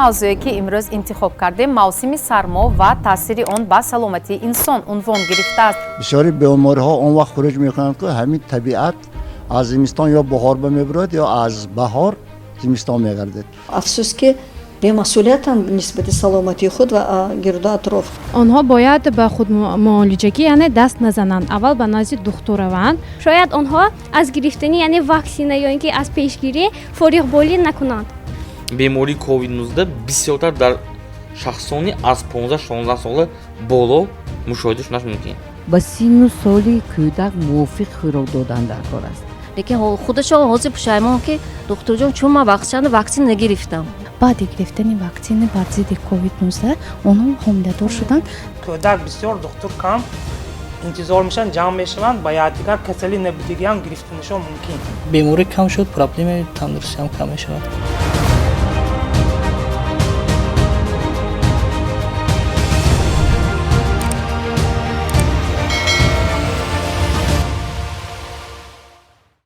Мавзӯе, ки имрӯз интихоб кардем, «Мавсими сармо ва таъсири он ба саломатии инсон» унвон гирифтааст. Бисёри бемориҳо он вақт хуруҷ мекунанд, ки ҳамин табиат аз зимистон ё баҳор ба мебирояд, ё аз баҳор зимистон мегардад. Афсӯс, ки бемасъулиятанд нисбати саломатии худ ва гирду атроф. Онҳо бояд ба худмуолиҷагӣ, яъне, даст назананд, аввал ба назди духтур раванд. Шояд онҳо аз гирифтани, яъне, ваксина ё ин ки аз пешгирӣ фориғболӣ накунанд. Бемории COVID-19 бисёртар дар шахсони аз 15-16 сола боло мушоҳида шудаш мумкин. Ба синну соли кӯдак мувофиқ хӯрок додан дар кор аст. Лекин худашон ҳозир пушаймон, ки духтурҷон, чун ман вақтшанда ваксин нагирифтам. Баъди гирифтани ваксини бар зидди COVID-19 онҳо ҳомиладор шуданд. Кӯдак бисёр, духтур кам, интизор мешаванд, ҷамъ мешаванд, ба якдигар касалӣ набудагиам гирифтанашон мумкин. Беморӣ кам шуд, проблемаи тандурустиам кам мешавад.